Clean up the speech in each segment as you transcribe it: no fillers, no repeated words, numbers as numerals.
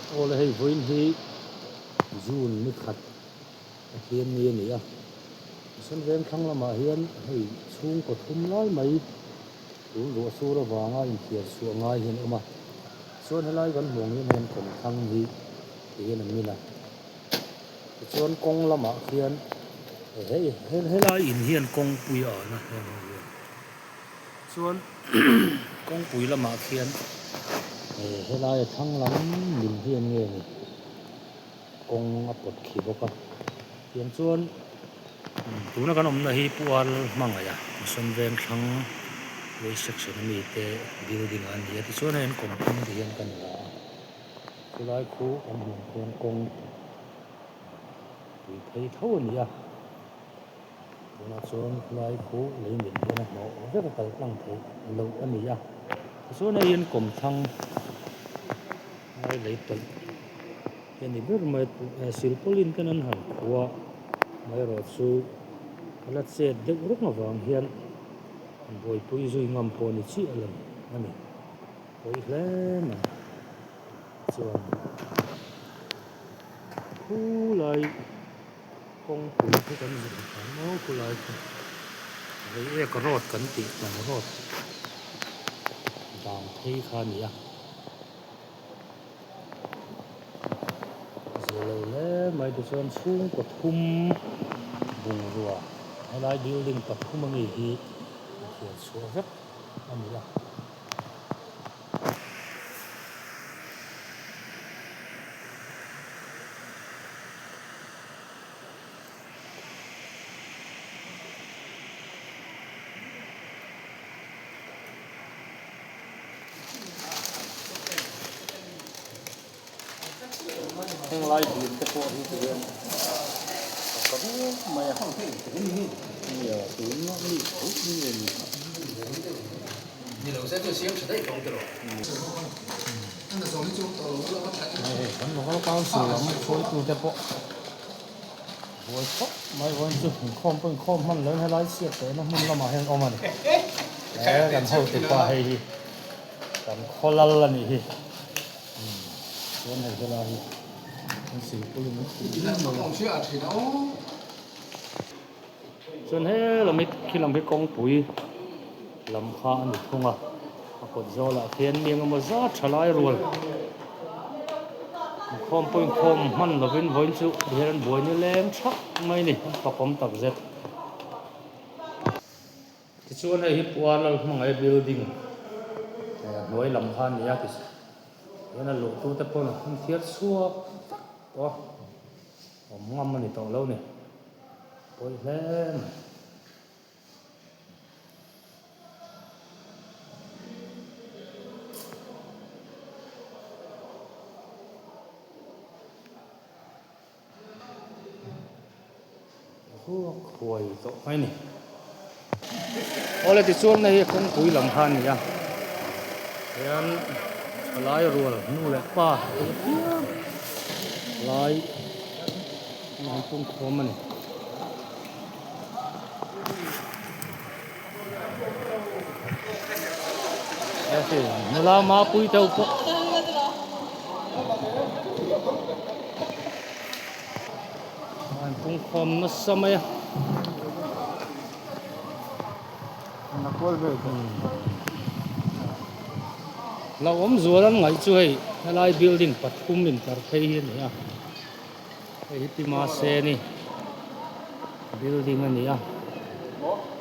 Awle hei vawiin hi June ni khat Pathian ni a ni a, Mission Vengthlang lamah hian hei chhungkaw thum lai mai tun ruah sur avanga inthiar chhuah ngai hi an awm a, chuan helai kan hmuh ang hian hei an kawmthlang hi tihian an min a, tichuan kawng lamah khian hei helai in hian kawngpui a an a heng ho hian. Chuan kawngpui lamah khian helaia thlang lam min hian nge ni kawng a pawt khi bawk a tiang chuan tuna kan awmna hi Pu Al Hmangaih a Mission Vengthlang Way Section a mi te building ah a ni a tichuan hei an kawmthlang ti hian kan la a chulai khu kan hmuh khian kawng tui phei tho a ni a. Tunah chuan khulai khu lei min hian a hnawh vek a kal tlang theih loh a ni a, tichuan hei hian kawmthlang lai lei tawlh hi a ni ber mai a, silpaulin ten an han khuh a, amaherawh chu a la chet deuh reng avang hian buaipui zui ngam pawh ni chiah lo a ni, pawi hle mai chuan khulai. Kawngpui chu kan zir ta maw khulai chu Reiek road kan tih hnam road dan phei kha a ni a zir lo hle mai tichuan chhungkaw thum bungrua helai building pathum ami hi a thian chhuah vek a ni a. Heng lai dil te pawh hi tihian a ka ruak mai a nia tun mi tho nge ni. Hei kan local council lam hruaitute pawh buai khawp mai vawiin chu inkhawm pawh inkhawm hman lo in helai chhiat tawhna hmun lamah hian awm a ni he kan hotupa hei hi kan khaw lal a nih hi chuan hei helai hi an silpawlin an tih mai a. Chuan he lam hi khi lam hi kawngpui lam kha a ni thung a, a kawt zawlah khian mi engemaw zat tha lai rual inkhawm pawh inkhawm hman lovin vawiin chu tihian an buai nileng thak mai a ni an fakawm tak zet. Tichuan hei hi Pualal hmangaih building hnuai lam kha a ni a tihian a luhtute pawn an thiar chhuak vek tawh a. Awm ngam a ni tawh lo ni. Pawi hle mai. Ruak huai tawh mai ni. Awle tichuan hei hi kawngpui lam kha a ni a. Hian thalai rual nu leh pa te piang lai an pung khawm a ni. Nula mapui deuh pawh an pung khawm nasa mai a. Hlauhawm zual an ngaih chu hei helai building pathum intlar phei hi a ni a hei hi Pi Maseni building a ni a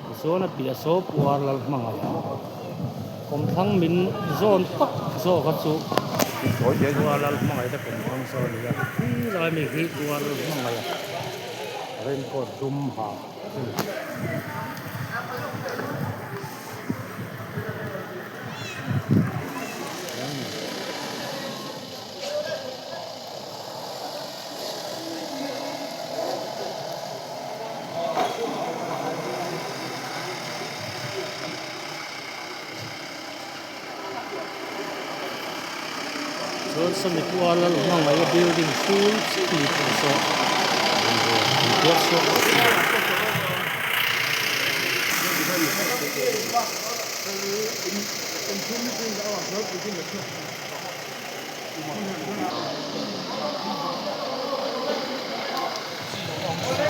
tichuan a piah saw puar lal hmangaih a kawmthlang min zawn tak zawk a chu puar lal hmangaih te kawmthlang saw a ni a khilai mi hi puar lal hmangaih a raincoat dum ha. Chuan sawmi puala lo hmangaih a building chhung chi pawh saw bungrua an phiar chhuak vek a ni.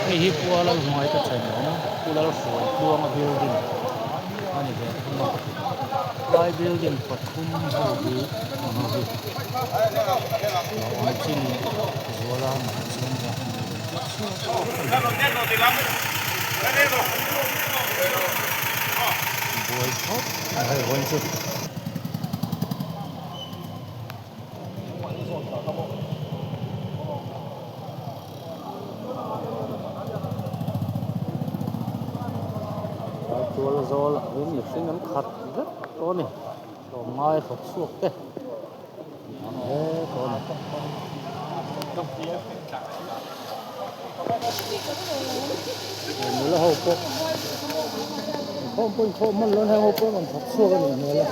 Hei hi Pu Lalhmai ka thenawm Pu Lalhruaitluanga building a ni ve thung a, lai building pathum ho hi ang ho hi hlauhawm chin zuala chhungkaw buai khawp mai hei vawiin chu. Tual zawl ah hian mihring an khat vek tawh a ni tlawmngai thawk chhuak te an ang hle tawh a ni. Nula ho pawh inkhawm pawh inkhawm hman lo a heng ho pawh an rawn thawk chhuak a nih hmel a.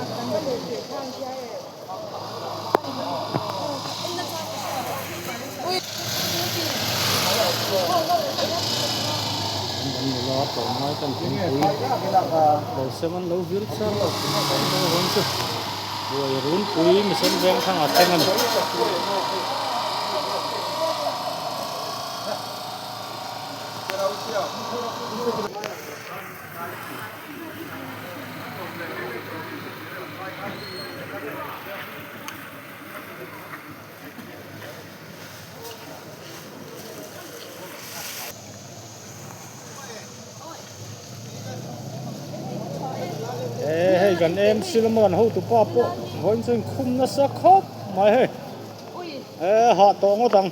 An nula tlawmngai ten thingpui lo sem an lo vir char lo hawn chu buai runpui misen veng thlang a thleng a ni. Ehh hei kan MC lama kan hotu pa pawh vawiin chu inkhum nasa khawp mai hei ehh hah tawh ngawt ang.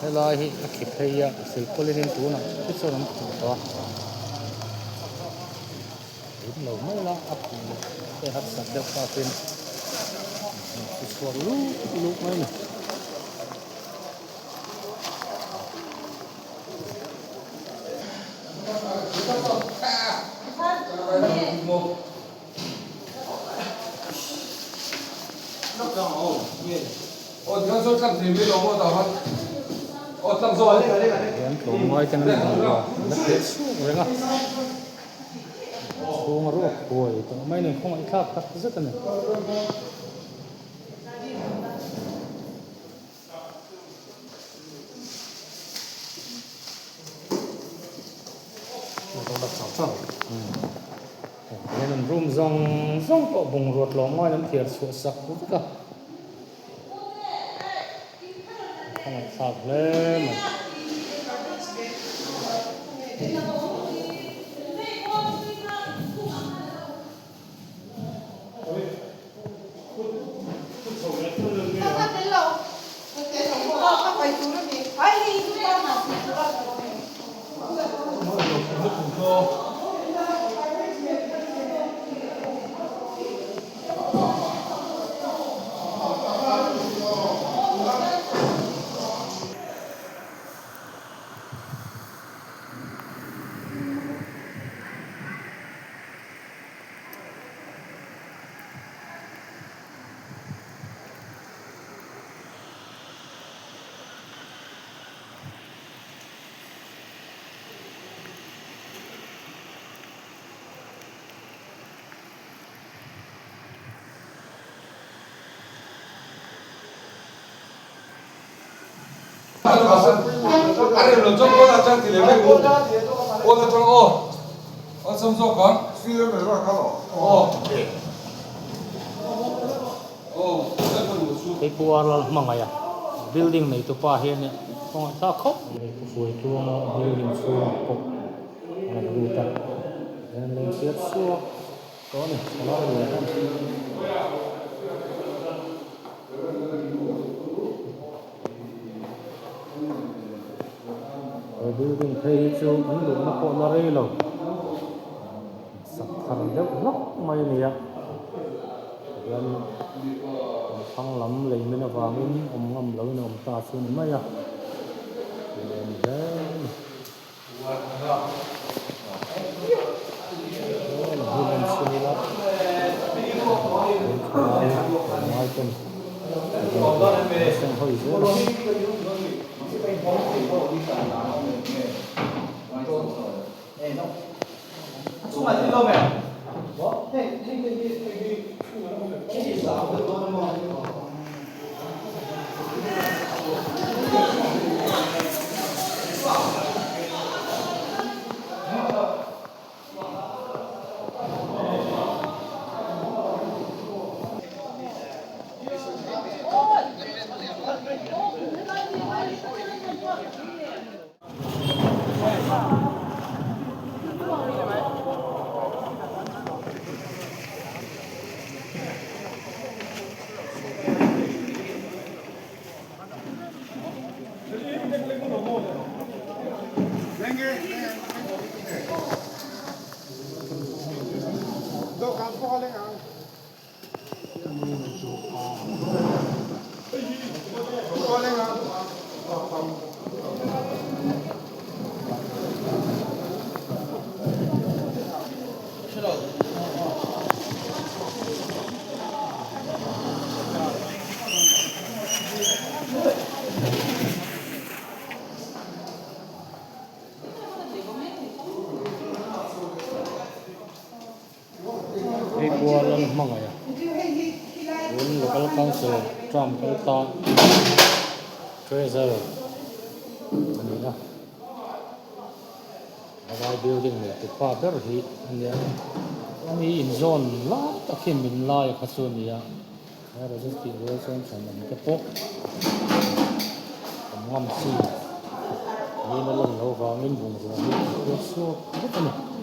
Helai hi a khi phei a silpawlin in tunah te chuan an khuh tawh a lim lo mai la a khuh leh te harsat deuh takin an thu chhuak lup lup mai a ni. Hian tlawmngai ten an bungrua an la theh chhuak reng a, chhung a ruak huai tawh mai a ni, khawngaihthlak tak zet a ni. Hian an room zawng zawng pawh bungrua tlawmngai an thiar chhuah sak vek a, a ngaihthlak hle mai. Hei Pu Arlal hmangaih a building nei tu pa hian kawngah thlak khawp mai Pu Hruaitluanga building chhungah pawh a rawn lut a hian an lo inchhiar chhuak tawh a ni thalai rual hian. He building phei hi chu an luhna pawh la rei lo sak thar deuh hlak mai a ni a tihian an thlang lam lei min avangin awm ngam loin a awm ta chu a ni mai a lawm hle a ni. ten bungrua an seng hawi zel a. Hei pawh lal hmangaih a tun local council term kal ta treasurer a ni a helai building nei tu pa ber hi a nia chuan i inzawn lai tak hi min lai kha chu a ni a he resist tih rual chuan thenawm te pawh awm ngam chi niin a lan loh vangin bungrua hi an khuar chhuak vek a ni.